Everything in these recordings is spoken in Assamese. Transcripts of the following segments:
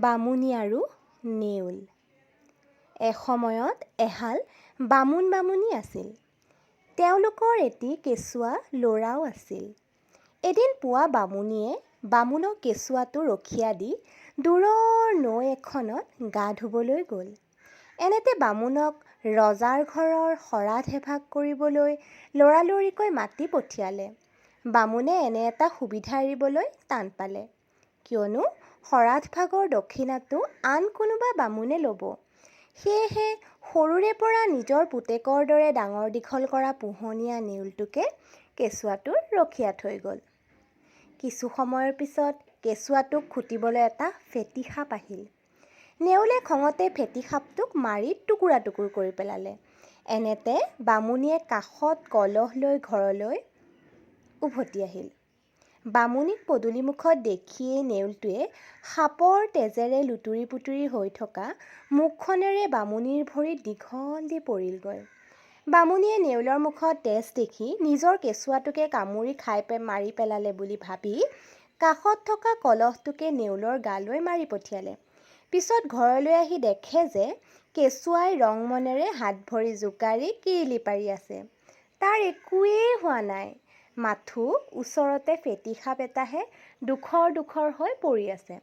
বামুণী আৰু নেউল। এসময়ত এহাল বামুণ বামুণী আছিল। তেওঁলোকৰ এটি কেঁচুৱা ল'ৰাও আছিল। এদিন পুৱা বামুণীয়ে বামুণক কেঁচুৱাটো ৰখীয়া দি দূৰৰ নৈ এখনত গা ধুবলৈ গ'ল। এনেতে বামুণক ৰজাৰ ঘৰৰ শৰাধ এভাগ কৰিবলৈ লৰালৰিকৈ মাতি পঠিয়ালে। বামুণে এনে এটা সুবিধা এৰিবলৈ টান পালে, কিয়নো শৰাধভাগৰ দক্ষিণাটো আন কোনোবা বামুণে ল'ব। সেয়েহে সৰুৰে পৰা নিজৰ পুতেকৰ দৰে ডাঙৰ দীঘল কৰা পোহনীয়া নেউলটোকে কেঁচুৱাটোৰ ৰখীয়া থৈ গ'ল। কিছু সময়ৰ পিছত কেঁচুৱাটোক খুটিবলৈ এটা ফেঁটী সাপ আহিল। নেউলে খঙতে ফেঁটী সাপটোক মাৰি টুকুৰা টুকুৰ কৰি পেলালে। এনেতে বামুণীয়ে কাষত কলহ লৈ ঘৰলৈ উভতি আহিল। বামুণীক পদূলিমুখত দেখিয়েই নেউলটোৱে সাপৰ তেজেৰে লুতুৰি পুতুৰি হৈ থকা মুখখনেৰে বামুণীৰ ভৰিত দীঘল দি পৰিলগৈ। বামুণীয়ে নেউলৰ মুখত তেজ দেখি নিজৰ কেঁচুৱাটোকে কামুৰি খাই মাৰি পেলালে বুলি ভাবি কাষত থকা কলহটোকে নেউলৰ গালৈ মাৰি পঠিয়ালে। পিছত ঘৰলৈ আহি দেখে যে কেঁচুৱাই ৰং মনেৰে হাত ভৰি জোকাৰি কিৰিলি পাৰি আছে, তাৰ একোৱেই হোৱা নাই, মাথো ওচৰতে ফেঁটী সাপ এটাহে ডোখৰ ডোখৰ হৈ পৰি আছে।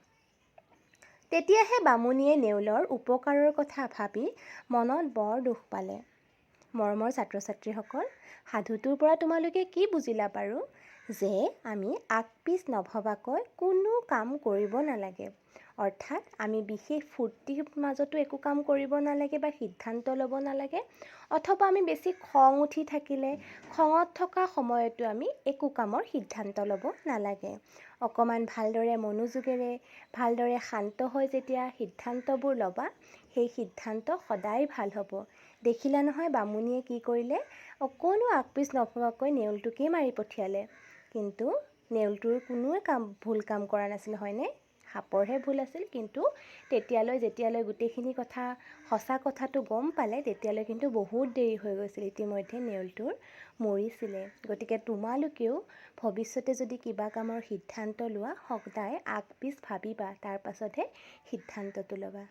তেতিয়াহে বামুণীয়ে নেউলৰ উপকাৰৰ কথা ভাবি মনত বৰ দুখ পালে। মৰমৰ ছাত্ৰ ছাত্ৰীসকল, সাধুটোৰ পৰা তোমালোকে কি বুজিলা বাৰু? যে আমি আগ পিছ নভবাকৈ কোনো কাম কৰিব নালাগে। অৰ্থাৎ আমি বিশেষ ফূৰ্তিৰ মাজতো একো কাম কৰিব নালাগে বা সিদ্ধান্ত ল'ব নালাগে, অথবা আমি বেছি খং উঠি থাকিলে খঙত থকা সময়তো আমি একো কামৰ সিদ্ধান্ত ল'ব নালাগে। অকণমান ভালদৰে মনোযোগেৰে, ভালদৰে শান্ত হৈ যেতিয়া সিদ্ধান্তবোৰ ল'বা, সেই সিদ্ধান্ত সদায় ভাল হ'ব। দেখিলা নহয় বামুণীয়ে কি কৰিলে? অকণো আগ পিছ নভবাকৈ নেউলটোকেই মাৰি পঠিয়ালে। কিন্তু নেউলটোৰ কোনোৱে ভুল কাম কৰা নাছিল, হয়নে? সাপৰহে ভুল আছিল। কিন্তু তেতিয়ালৈ যেতিয়ালৈ গোটেইখিনি কথা, সঁচা কথাটো গম পালে, তেতিয়ালৈ কিন্তু বহুত দেৰি হৈ গৈছিল, ইতিমধ্যে নেউলটোৰ মৰিছিলে। গতিকে তোমালোকেও ভৱিষ্যতে যদি কিবা কামৰ সিদ্ধান্ত লোৱা, সদায় আগ পিছ ভাবিবা, তাৰ পাছতহে সিদ্ধান্তটো ল'বা।